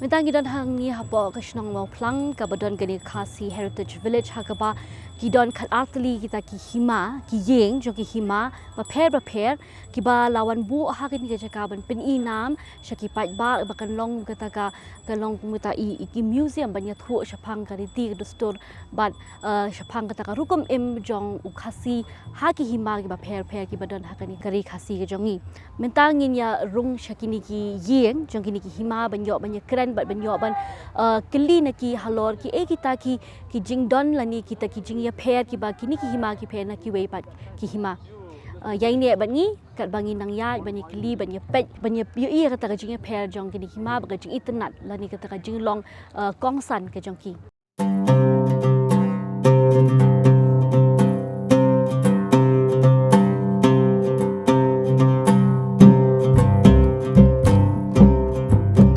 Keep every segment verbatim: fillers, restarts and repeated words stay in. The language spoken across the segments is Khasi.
Mynta ngi don hangne hapoh ka shnong Mawphlang kaba don kane ka Khasi Heritage Village ha kaba ki don khatar tylli kita ki hima, ki ïing jong ki hima bapher bapher kiba la wan buh ha kane ka jaka ban pyni nam sha ki paidbah ba kan long kata ka, kan long kumta i, i ki museum ban ïathuh shaphang ka riti ka dustur bad eh, shaphang kata ka rukom im jong u Khasi ha ki hima kiba pher pher kiba don ha kane ka ri Khasi ka jong ngi. Mynta ngin ïa rung sha kine ki ïing jong kine ki hima ban ïoh ban ïakren bad ban ïoh ban eh, kylli na ki halor kiei kita ki, ki jingdon lane kita ki jingïapher kiba kine ki hima ki pher na kiwei pat ki hima. Eh, ïaineh bad ngi katba ngin nang ïaid ban ïakylli ban ïapeit ban ïa, ïohi ïa kata ka jingïapher jong kine ki hima bad ka jingitynnad lane kata ka jinglong eh, kongsan ka jong ki.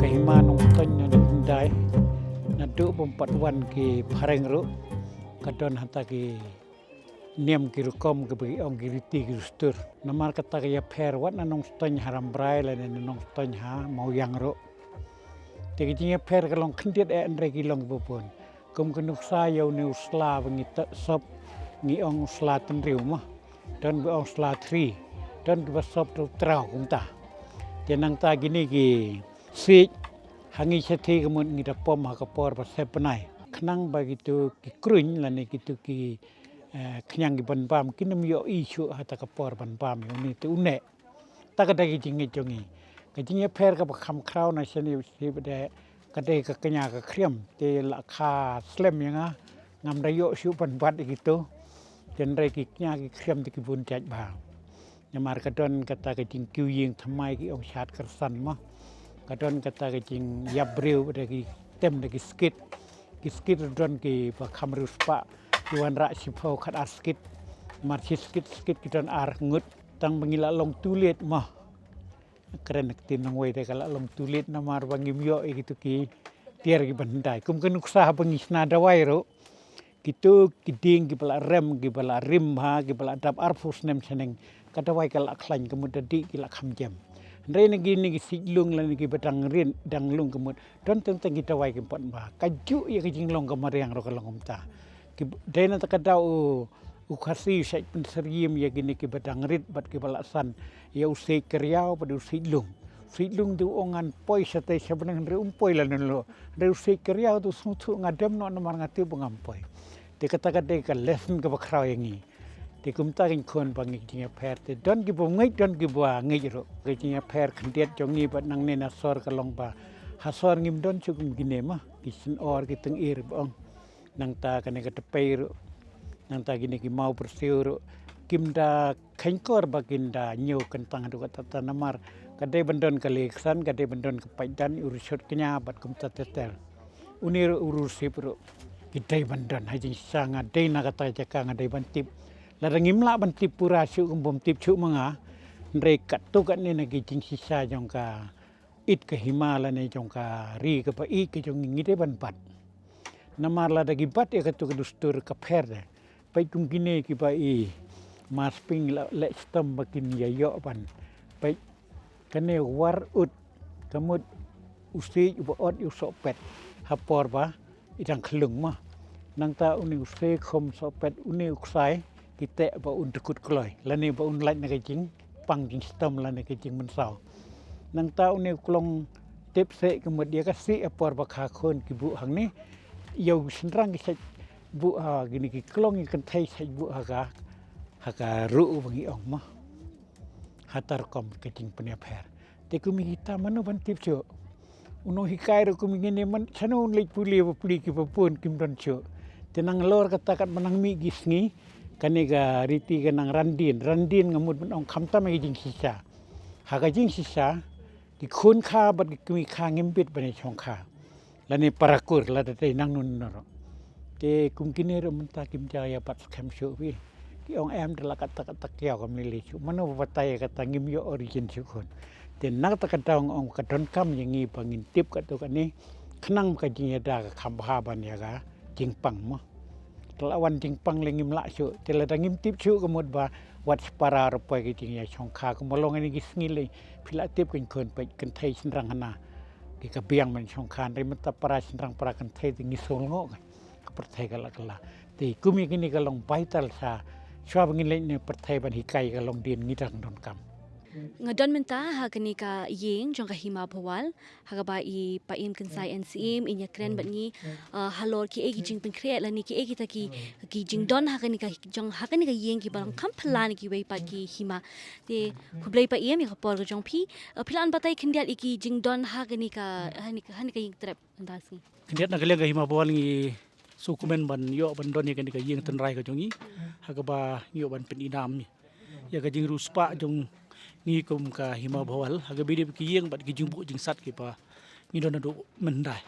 Ka hima Nongstoiñ naduh hyndai, naduh bym pat wan ki phareng ruh, ka don hangta ki niam ki rukom kiba ki ong ki riti ki dustur. Namar kata ka ïapher wat na Nongstoiñ ha Rambrai lane na Nongstoiñ ha Mawiang ruh. Te ka jingïapher ka long khyndiat eh hynrei ki long kiba bun. Kum ka nuksa ïa une u sla ba ngi ta sop ngi ong u sla tynriew mo. Don ba ong sla thri. Don kiba sop tu traw kumta. Te nangta kine ki siej ha ngi shathie ka mut ngi da pom ha ka por ba sep bnai. Khnang ba kitu ki kruiñ lane kitu ki eh, khñiang ki ban bam kin ym ïohi shuh ha ta ka por ban bam ïa une te une. Ta ka dei ka jingngeit jong ngi. Ka jingïapher kaba kham khraw na shane u sih ba dei ka dei ka kñia ka khriam te la kha slem ïa nga ngam da ïoh shuh ban bat ïa kitu. Te hynrei ki kñia ki khriam te ki bun jait bha. Namar ka don kata ka jingkiew ïing thymmai ki ong shad kyrsan mo. Ka don kata ka jingïap briew da ki tem da ki skit. Ki skit ruh don kiba kham riewspah ki wanrah shiphew khatar skit. Namar shi skit skit ki don ar ngut. Tang ba ngi la long too late mo. Kren ka ktien nongwei te ka la long too late namar ba ngim ïoh ïa kitu ki tiar ki ban hyndai. Kum ka nuksa haba ngi shna dawai ruh. Kitu ki dieng kiba la rem, kiba la rim ha, kiba la dap arphew snem shaneng. Ka dawai ka la khlaiñ ka mut da dih ki la kham jem. Hynrei na kine ki siej lung lane kiba dang rit, dang lung ka mut. Don teng teng ki dawai kim pat bha. Kajuh ïa ka jinglong ka mariang ruh ka long kumta. Ki dei na ta ka daw u, u Khasi u shait pynsyriem ïa kine kiba dang rit bad kiba la san. Ïa u siej kynriaw bad u siej lung. Siej lung te u ong ngan poi shatei sha bneng hynrei um poi lano lano. Hynrei u siej kynriaw te u sngewthuh nga dem noh namar nga tip ba ngam poi. Te kata ka dei ka lesson kaba khraw ïa ngi. Te kumta ngin khun ba ngi jingïapher te don kiba ngeit don kiba ngeit ruh. Ka jingïapher khyndiat jong ngi bad nangne na sor ka long ba ha sor ngim don shuh kum kine ma ki syn or ki teng ir ba ong. Nangta kane ka tepei ruh. Nangta kine ki maw pyrsiew ruh. Kim da kheiñ kor ba kin da ñiew kyntang haduh katta namar ka dei ban don ka leksan ka dei ban don ka paidbah u rishot kñia bad kumta ter ter. Une ruh u rusip ruh ki dei ban don ha jingshisha nga dei na kata jaka nga dei ban tip. Lada ngim lah ban tip pura shuh kum bym tip shuh ma nga. Hynrei katto katne na ki jingshisha jong ka it ka hima lane jong ka ri kaba ïeit ka jong ngi ngi dei ban bat. Namar lada ki bat ïa katu ka dustur ka pher de. Peit kum kine kiba i masping la leh shitom ba kin ïa ïoh ban. Peit kane war ut ka mut u siej uba ot ïa u sohpet ha por ba i dang khlung ma. Nangta une u siej khum sohpet une u ksai ki teh ba un dkut kloi lane ba un lait na ka jingpang jingshitom lane ka jingmynsaw. Nangta une u klong tip seh ka mut ïa ka sih ha por ba kha khun ki buh hangne ïa u shynrang ki sait buh ha kine ki klong ïa kynthei sait buh ha ka ha ka ruh ba ngi ong ma. Ha ta rukom ka jingpynïapher. Te kum kita mano ban tip shuh. U nonghikai ruh kum ngin ïa man shano un leit pule ba pule kiba bun kim don shuh. Te nang lor kata katba nang mih ki sngi kane ka riti ka nang randien randien nga mut ban ong khamtam ïa ka jingshisha. Ha ka jingshisha ki khun kha bad ki kmie kha ngim bit ban ïa shong kha. Lane parakur lada dei nang nun nor. Te kum kine ruh mynta kim ja ïa bat skhem shuh phi. Ki ong em te la kata kata kiaw kam lili shuh. Mano ba batai ïa kata ngim ïoh origin shuh khun. Te na kata ka daw nga ong ka donkam ïa ngi ba ngin tip katto katne khnang ba ka jingïada ka kham bha ban ïa ka jingpang mo. Te la wan jingpang le ngim lah shuh. Te lada ngim tip shuh ka mut ba wat shipara ruh poi ka jingïashongkha kumba long ïa ki sngi le phi la tip kan khun peit kynthei shynrang hana. Ka biang ban shong khan ri mynta para shynrang para kynthei te ngi sngewlyngngoh ka pyrthei ka la ka la. Te kum ïa kine ka long vital sa shuwa ba ngin leit ne pyrthei ban hikai ka long dien ngi dang donkam. Nga don mynta ha kane ka ïing jong ka Hima Bhowal ha kaba i Paiem Kynsai N C M i ïakren bad ngi, ah, halor kiei ki jingpynkhreh lane kiei kita ki ki jingdon ha kane ka jong ha kane ka ïing kiba long kham phylla na kiwei pat ki hima. Te khublei Paiem ïa ka por ka jong phi. Ah, phi lah ban batai khyndiat ïa ki jingdon ha kane ka ha kane ka ha kane ka ïing trep mynta ka sngi. Khyndiat na ka liang ka Hima Bhowal ngi sngewkmen ban ïoh ban don ïa kane ka ïing tynrai ka jong ngi ha kaba ngi ïoh ban pynïaid ïa ka jingriewspah jong ngi kum ka Hima Bhowal ha kaba ïadei bad ki ïing bad ki jingbuh jingsat kiba ngi don naduh mynhyndai.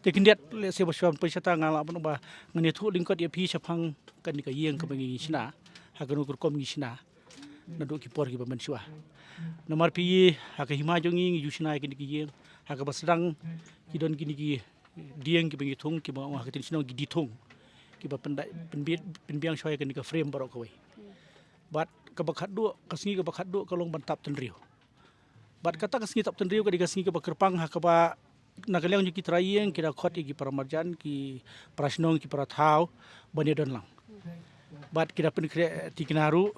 Te khyndiat lehse ba shuwa pyrshah nga lah ban ong ba ngan ïathuh lyngkot ïa phi shaphang kane ka ïing kaba ngi shna ha kano ka rukom ngi shna naduh ki por kiba mynshuwa. Namar phi ha ka hima jong ngi ngi ju shna ïa kine ki ïing ha kaba sdang ki don kine ki dieng kiba ngi thung kiba nga ong ha ka ktien shnong ki dithung kiba pyndait pynbiang shuwa ïa kane ka frame baroh kawei. Bad kaba khatduh ka sngi kaba khatduh ka long ban tap tynriew. Bad kata ka sngi tap tynriew ka dei ka sngi kaba kyrpang ha kaba na ka liang jong ki trai ïing ki da khot ïa ki para marjan ki para shnong ki para thaw ban ïadon lang. Bad ki da pynkhreh thikna ruh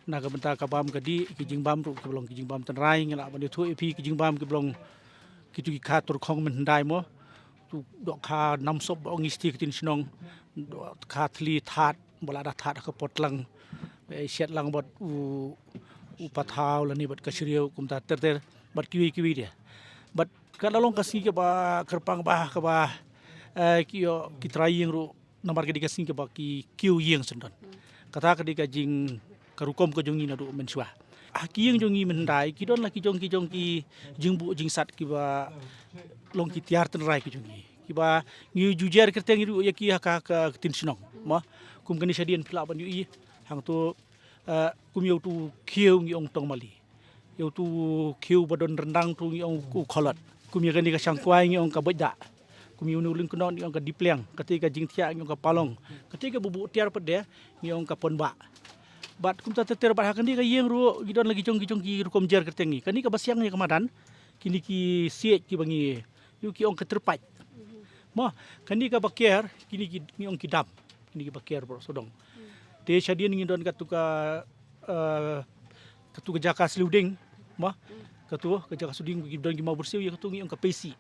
na ka bynta ka bam ka dih ki jingbam ruh kiba long ki jingbam tynrai ngi lah ban ïathuh ïa phi ki jingbam kiba long kitu ki kha turkhong mynhyndai mo. Tu dohkha namsop ba ong ngi sha ka ktien shnong dohkha thli thad ba la da thad ha ka potlang. Shet lang bad u u pathaw lane bad ka shriew kumta ter ter bad kiwei kiwei de. Bad ka la long ka sngi kaba kyrpang ba kaba ki ïoh ki trai ïing ruh namar ka dei ka sngi kaba ki kiew ïing syndon. Kata ka dei ka jing ka rukom ka jong ngi naduh mynshuwa. Ha ki ïing jong ngi mynhyndai ki don la ki jong ki jong ki jingbuh jingsat kiba long ki tiar tynrai ki jong ngi kiba ngi ju jer kyrteng ruh ïa ki ha ka ka ktien shnong. Ma kum kane shadien phi lah ban ïohi hangto kum ïa utu u khiew ngi ong tong mali. Ïa utu u khiew ba don ryndang tu ngi ong u kholot. Kum ïa kane ka shangkwai ngi ong ka boit dak. Kum ïa une u lyngknot ngi ong ka dipliang. Kata ka jingthiah ngi ong ka palong. Kata ka bubuh tiar pat de ngi ong ka ponbah. Bad kumta ter ter bad ha kane ka ïing ruh ngi don la ki jong ki jong ki rukom jer kyrteng ngi. Kane kaba siang ïa ka madan kine ki siej kiba ngi ïoh ki ong ka tyrpait. Mo kane kaba ker kine ki ngi ong ki dam. Kine kiba ker baroh sawdong. Te shadien ngi don katu ka katu ka jaka sliwding ma katu ka jaka sliwding ki don ki mawbyrsiew ïa katu ngi ong ka pesi.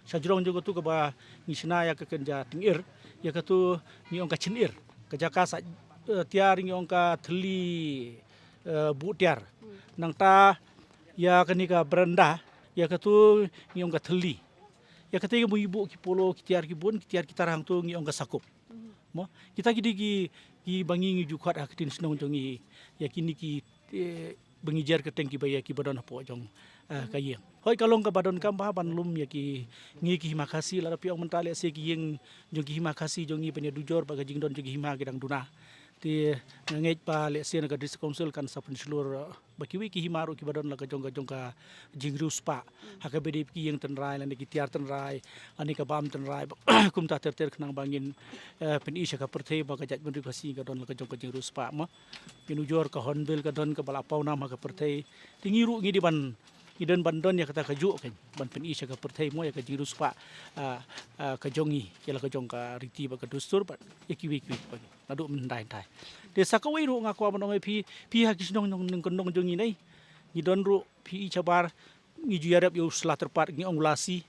Shajrong jong katu kaba ngi shna ïa ka kynja tyngir ïa katu ngi ong ka chynir. Ka jaka sa tiar ngi ong ka thylli buh tiar. Nangta ïa kane ka branda ïa katu ngi ong ka thylli. Ïa kata ngi buh ki polo ki tiar ki bun ki tiar ki tar hangtu ngi ong ka sakup. Mo kita ki dei ki ki ba ngi ngi ju khot ha ka ktien shnong jong ngi ïa kine ki ba ngi jer kyrteng kiba ïa kiba don hapoh jong ka ïing. Hoi ka long kaba donkam ba ban lum ïa ki ngi ki hima Khasi lada phi ong mynta lehse ki ïing jong ki hima Khasi jong ngi ban ïa dujor ba ka jingdon jong ki hima ki dang duna. Te nga ngeit ba lehse na ka district council kan sa pynshlur ba kiwei ki hima ruh kiba don la ka jong ka jong ka jingriewspah ha kaba dei ki ïing tynrai lane ki tiar tynrai lane ka bam tynrai kumta ter ter khnang ba ngin pyni sha ka pyrthei ba ka jaitbynriew Khasi ka don la ka jong ka jingriewspah ma. Pynujor ka hornbill ka don kaba la pawnam ha ka pyrthei. Te ngi ruh ngi dei ban ngi don ban don ïa kata ka juh kan ban pyni sha ka pyrthei mo ïa ka jingriewspah ka jong ngi ïa la ka jong ka riti bad ka dustur bad ïa kiwei kiwei kiba ngi. Naduh mynhyndai hyndai. Te sa kawei ruh nga kwah ban ong ïa phi phi ha ki shnong nyngkong jong ngi nei. Ngi don ruh phi i shabar ngi ju ïarap ïa u sla tyrpad ngi ong u lasi.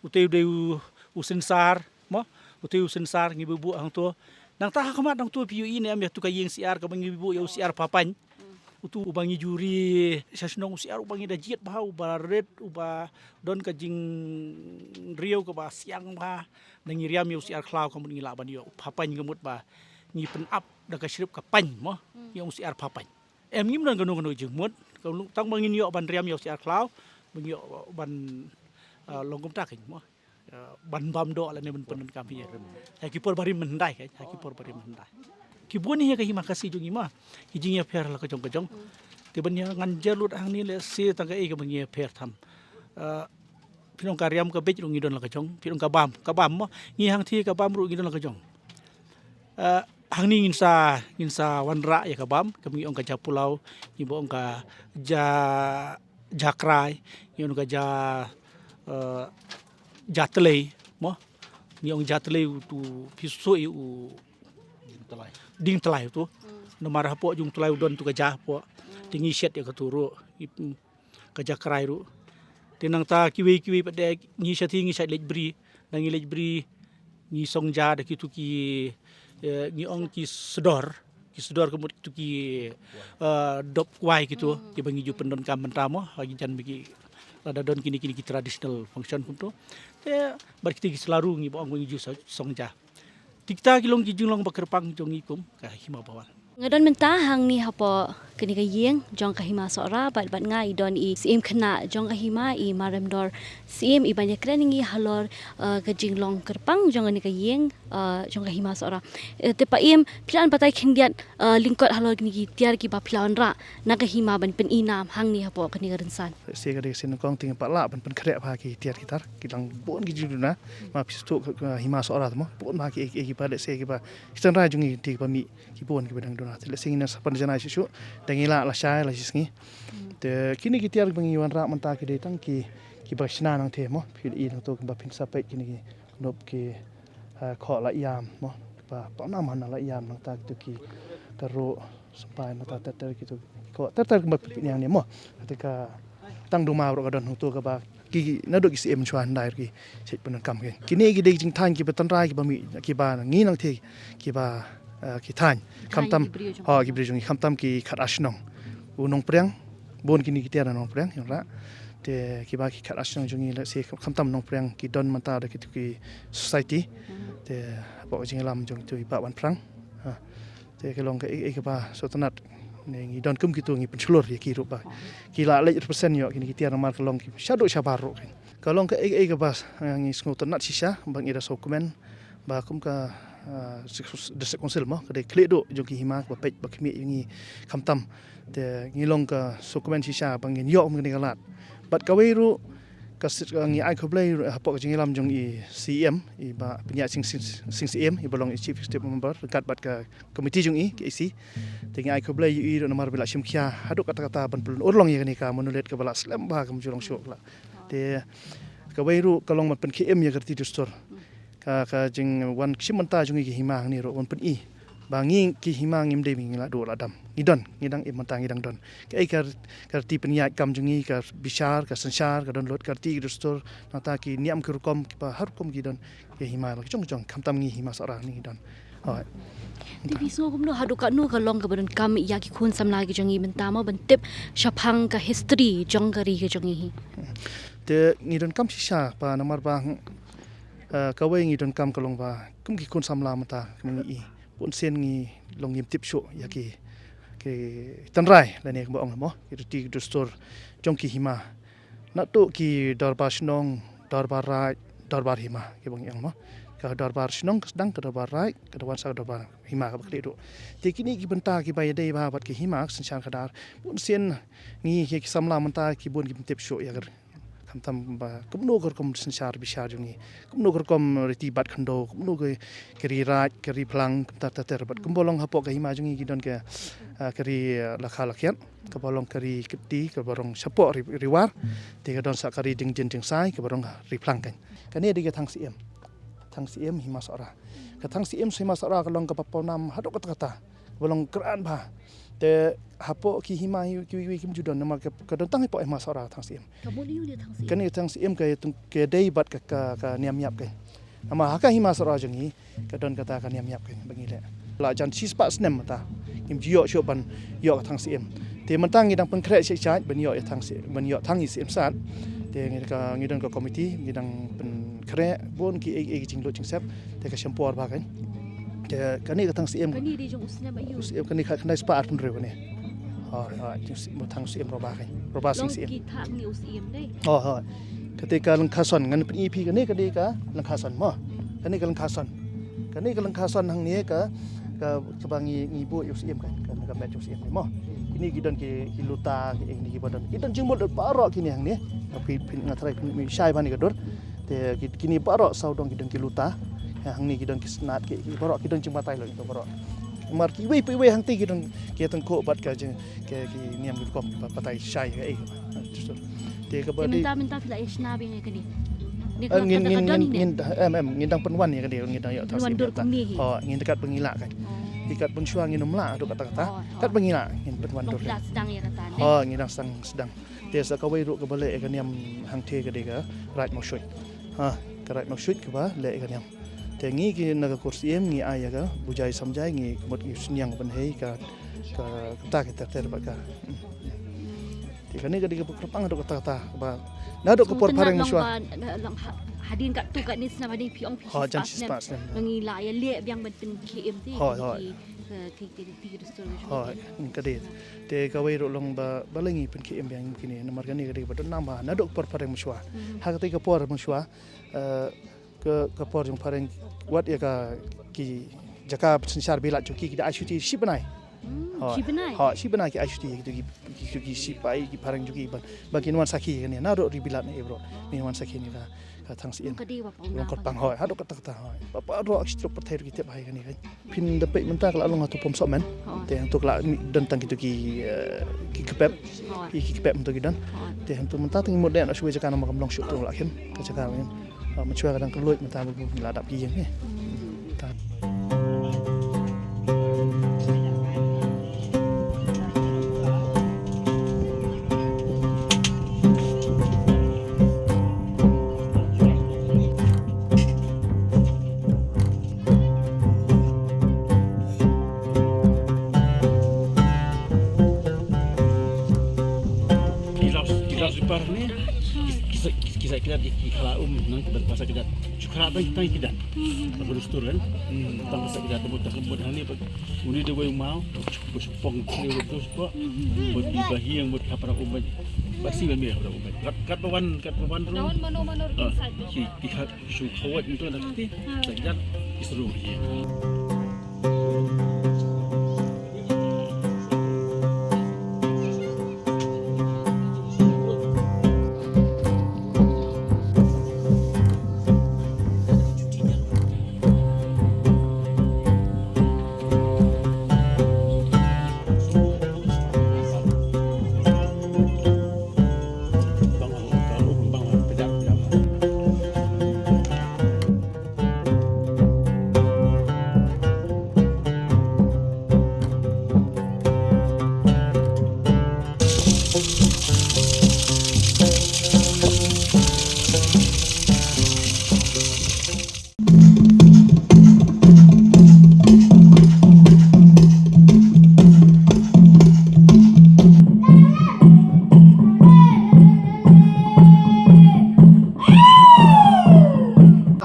Utei u dei u synsar mo utei u synsar ngi buh hangto. Nangta ha khmat hangto phi ïohi ne em ïa tu ka ïing siar kaba ngi buh ïa u siar Papain. Utu uba ngi ju ri sha shnong u siar uba ngi da jied bha uba rit uba don ka jingriew kaba siang bha. Da ngi riam ïa u siar khlaw ka mut ngi lah ban ïoh u Papain ka mut ba ngi pynap da ka shrip ka pain mo ïa u siar Papain. Em ngim don kano kano jingmut ka tang ba ngin ïoh ban riam ïa u siar khlaw ba ngi ïoh ban long kumta ka mo ban bam doh lane ban pyndonkam ïa ki por barim mynhyndai ka ki por barim mynhyndai. Ki bun hi ka hima Khasi jong i ma ki jingïapher la ka jong ka jong. Te ban ïa ngan jer lut hangne lehse tang ka ei ka ban ïapher tham. Phi nong ka riam ka bej ruh ngi don la ka jong phi nong ka bam ka bam mo ngi hangthie ka bam ruh ngi don la ka jong. Hangne ngin sa ngin sa wanrah ïa ka bam ka ngi ong ka ja pulaw ngi ba ong ka ja ja krai ngi ong ka ja eh, Jatlei, mo. Ngi ong Jatlei utu phi sngewthuh ïa u Ding Tlai utu. Namar hapoh jong Tlai u don tu ka ja hapoh. Te ngi shet ïa katu ruh. Ka ja Krai ruh. Te nangta kiwei kiwei pat de ngi shet hi ngi shet leit bri. Da ngi leit bri ngi song ja da kitu ki, eh, ngi ong ki sdor. Ki sdor ka mut kitu ki, eh, dop kwai kitu. Kiba ngi ju pyndonkam mynta mo. Ha ki jan ba ki lada don kine kine ki traditional function kumtu. Te bad kita ki sla ruh ngi ba ong ngi ju sa-, song ja. Te kita ki long ki jinglong ba kyrpang jong ngi kum ka Hima Bhawan. Nga don mynta hangne hapoh kane ka ïing jong ka Hima Sohra bad bad nga i don i Syiem khynnah jong ka Hima i Maremdor Syiem i ban ïakren ïa ngi halor, eh, ka jinglong kyrpang jong kane ka ïing, eh, jong ka Hima Sohra. Eh, te Paiem phi lah ban batai khyndiat, eh, lyngkot halor kine ki tiar kiba phi la wanrah na ka Hima ban pyni nam hangne hapoh kane ka rynsan. Sa ka dei ka sien nyngkong te ngi pat lah ban pynkhreh bha ki tiar ki tar ki dang bun ki jingduna. Ma phi sngewthuh ka, ka Hima Sohra te mo bun bha ki, ki, kiba lehse kiba ki tynrai jong ngi te kiba mih ki bun kiba dang duna. Te lehse ngin sa pynjanai shuh shuh da ngi lah lashai la shisngi. Te kine ki tiar kiba ngi wanrah mynta ki dei tang ki, kiba shna nangtei mo phi i nangto kiba phin sa peit kine ki nop ki, eh, khoh la ïam mo. Ba pa nam hana la ïam nangta kitu ki ka ruh sympai nangta ter ter kitu ki khoh ter ter kumba phi ïang ne mo. Te ka tang duma ruh ka don hangtu kaba ki naduh ki Syiem shuwa hyndai ruh ki shet pyndonkam ki. Kine ki dei jingthaiñ kiba tynrai kiba mih kiba ngi nangtei kiba, eh, ki thaiñ. Khamtam, ki briew jong, ha, ki briew jong ngi khamtam ki khatar shnong. U Nongpriang bun kine ki tiar na Nongpriang ïa nga. Te kiba ki khatar shnong jong ngi lehse khamtam Nongpriang ki don mynta da kitu ki society. Te hapoh ka jingïalam jong kitu i Bah Wanphrang. Ha. Te ka long kaei kaei kaba sngewtynnat. Ne ngi don kum kitu ngi pynshlur ïa ki ruh ba ki la leit represent ïoh kine ki tiar namar ka long ki shaduh shabar ruh kan. Ka long kaei kaei kaba, eh, ngi sngewtynnat shisha ba ngi da sngewkmen ba kum ka, eh, District Council mo ka dei khlieh duh jong ki Hima ba peit ba khmih ïa ngi khamtam. Te ngi long ka sngewkmen shisha ba ngin ïoh kum kane ka lad. Bad kawei ruh ka sit, ka ngi ai khublei ruh hapoh ka jingïalam jong i Syiem i Bah Pynïaid Sing, Sing, Sing Syiem i ba long i Chief Executive Member ryngkat bad ka komiti jong i K A C. Te ngi ai khublei ïa i ruh namar ba i la shim khia haduh katta katta ban pynurlong ïa kane ka monolith kaba la slem bha kam ju long shuh la. Te kawei ruh ka long ban pynkhie im ïa ka riti dustur. Ka, ka jingwan shim bynta jong ngi ki Hima hangne ruh wan pyni ba ngi ki Hima ngim dei ngi la duh la dam. Ngi don, ngi dang im bynta ngi dang don. Kaei ka, ka riti pynïaid kam jong ngi ka bishar, ka synshar, ka don lut ka riti dustur, nangta ki niam ki rukom, kiba har rukom ki don. Ki Hima ba ki jong jong khamtam ngi Hima Sohra ngi don. Hooid. Te phi sngew kumno haduh katno ka long kaba donkam ïa ki khun samla ki jong ngi mynta mo ban tip shaphang ka history jong ka ri ka jong ngi hi. Te ngi donkam shisha ba namar ba, eh, kawei ngi donkam ka long ba kum ki khun samla mynta kum ngi i bun sien ngi long ngim tip shuh ïa ki, ki tynrai lane kumba ong mo ki riti dustur jong ki Hima. Naduh ki dorbar shnong, dorbar raid, dorbar hima, kiba ngi ong mo. Ka dorbar shnong ka sdang, ka dorbar raid ka da wan sa ka dorbar hima kaba khlieh duh. Te kine ki bynta kiba ïadei bha bad ki hima ka synshar khadar. Bun sien ngi hi ki samla mynta ki bun kim tip shuh ïa ka, khamtam ba kumno ka rukom synshar bishar jong ngi, kumno ka rukom riti bat khyndew, kumno ka, ka ri raid, ka ri phlang, kumta ter ter bad kumba long hapoh ka hima jong ngi ki don ka, ah, ka ri, ah, lakha lakhiat. Kaba long ka ri kti, kaba rong shapoh ri, ri War. Te ka don sa ka ri ding ding ding sai, kaba rong ri phlang kan. Kane dei ka thang siem. Thang siem Hima Sohra. Ka thang siem Hima Sohra ka long kaba pawnam haduh katta katta. Kaba long kyrpang bha. Te hapoh ki hima hi, ki, ki, kim ju don namar ka, ka don tang hapoh Hima Sohra thang siem. Ka mut ïa u thang siem. Kane thang siem ka, ka dei bad ka, ka, ka niam ïap ka. Namar ha ka Hima Sohra jong ngi, ka don kata ka niam ïap ka ba ngi leh. La jan shispah snem mynta ngim ju ïoh shuh ban ïoh ka thang siem. Te mynta ngi dang pynkhreh shai shai ban ïoh ïa thang siem, ban ïoh thang ïa siem sat. Te ngi ka, ngi don ka komiti, ngi dang pynkhreh bun ki ei ei ki jinglut jingsep. Te ka shim por bha kan. Te kane ka thang siem. Kane dei jong u snem aïu? U siem kane ka khyndai spah arphew hynriew kane. Hooid, hooid, jong siem, thang siem Robah kan. Robah Sing Siem. Long ki thang ni u siem dei. Hooid, hooid. Kata ka lyngkha son, ngan pyni phi kane, kane ka lyngkha son mo. Kane ka lyngkha son. Kane ka lyngkha son hangne ka, ka, kaba ngi, ngi buh ïa u siem kan, ka, ka met ïa u siem mo. Kine ki don ki, ki luta, ki, kine ki ba don. Ki don jingmut baroh kine hangne. Ka phi, phi nga tharai phi shai bha ne ka dur. Te ki, kine baroh sawdong ki don ki luta. Hangne ki don ki snat ki, ki baroh ki don jingbatai lo ki baroh. Namar kiwei pa iwei hangtei ki don ki tyngkhuh bad ka jing, ki, ki niam ki rukom ba batai shai ka ei. Just Te kaba dei mynta, mynta phi la ïa shna biang ïa kane. Ngin, ngin, ngin, ngin, em, em, ngin dang pynwan ïa kane, ngin dang ïoh thaw sien mynta. Ho, ngin kat ba ngi lah kan. Ki kat mynshuwa ngin ym lah haduh katta katta. Kat ba ngi lah ngin pynwan dur. Ho, ngin dang sdang sdang. Te sa kawei ruh kaba leh ïa ka niam hangthie ka dei ka Raid Mawshuit. Ha, ka Raid Mawshuit kaba leh ïa ka niam. Te ngi ki na ka kur Syiem ngi ai ïa ka bujai samjai, ngi ka mut ngi sniang ban hei ka, ka, kata ki ter ter bad ka. Te kane ka dei kaba kyrpang haduh katta katta ba naduh ka por phareng mynshuwa. Hadien katto katne snem hadien phi ong phi shispah snem. Ngi la ïa leh biang ban pynkhie im te. Hoi, hoi. Hoi, ka dei. Te kawei ruh long ba, ba la ngi pynkhie im biang kine namar kane ka dei ba don nang ba naduh ka por phareng mynshuwa. Ha kata ka por mynshuwa, eh, ka, ka por jong phareng wat ïa ka ki jaka synshar bilat jong ki ki da ai shuti shi bnai. Hmm, shi bnai? Ha, shi bnai ki ai shuti ïa kito ki, ki, ki sipai ki phareng jong ki ban, ban kin wan sakhi kane naduh ri bilat ne bro. Kin wan sakhi ne ka, ka thang Syiem. Ka dei ba pang. Long kyrpang hoi, haduh katta katta hoi. Ba, ba ruh ki stroke pyrthei ruh ki tip hai kane kan. Phin da peit mynta ka la long hato pom somen. Te hangto ka la don tang kito ki, eh, ki kpep. Ki, ki kpep hangto ki don. Te hangto mynta tang mut dei na shuwa jaka namar kam long shuh to la khem ka jaka kan. Mynshwa ka dang kylluid mynta ba la dap ki ïing ne. Ki la, ki la sipar ne, ki, ki sa, ki, ki sa ki la di, ki kala um, nang ki ban pasa ki dat. Shu kala tang, tang ki dat. Ba dustur kan. Tang pasa ki dat, ba tang mut hani, ba uni da wei mau, ba shu pong, ba shu pong, ba di ba hiang, ba hapra um, ba si ba mi hapra um. Kat, kat ba wan, kat ba wan rong. Wan mano, mano, ki, ki kha, shu khawat ntu na kti, sa ki dat, ki seru hi.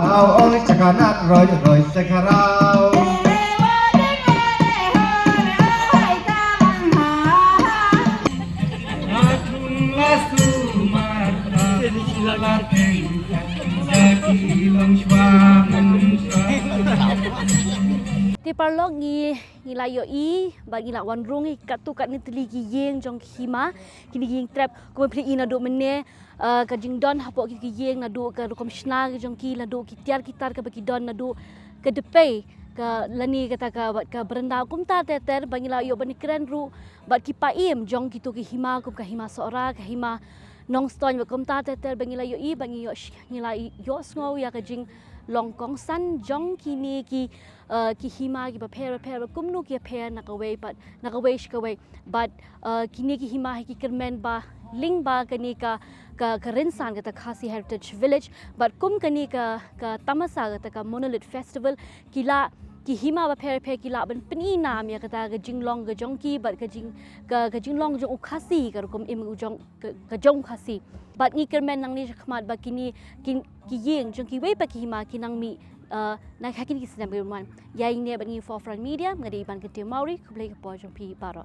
Au ong chakanat roi roi chakarau. Te paralok ngi, ngi la ïohi ba ngi la wan rung ïa katto katne tylli ki ïing jong ki hima, kine ki ïing trep, kumba phi ïohi naduh mynne, eh, ka jingdon hapoh ki, ki ïing naduh ka rukom shna ki jong ki, naduh ki tiar ki tar kaba ki don naduh ka dpei ka lane kata ka, ka baranda kumta ter ter ba ngi la ïoh ban kren ruh bad ki paidbah jong kito ki hima kum ka hima Sohra, ka hima Nongstoiñ bad kumta ter ter ba ngi la ïohi ba ngi ïoh sh-, ngi la ïohsngew ïa ka jinglong kongsan jong kine ki, eh, ki hima kiba pher bapher bad kumno ki ïapher na kawei bad na kawei sha kawei. Bad, eh, kine ki hima hi ki kyrmen ba lyngba kane ka, ka, ka rynsan kata Khasi Heritage Village. Bad kum kane ka, ka tamasa kata ka Monolith Festival, ki la, ki hima bapher bapher ki la ban pyni nam ïa kata ka jinglong ka jong ki bad ka jing, ka, ka jinglong jong u Khasi, ka rukom im u jong, ka, ka jong u Khasi. Bad ngi kyrmen nangne shakhmat ba kine, kin, ki ïing jong kiwei pat ki hima ki nang mih, eh, na ha kine ki snem kiban wan. Ïa ine bad ngi Forefront Media, nga dei Iban Kyntew Mawrie, khublei ka por jong phi baroh.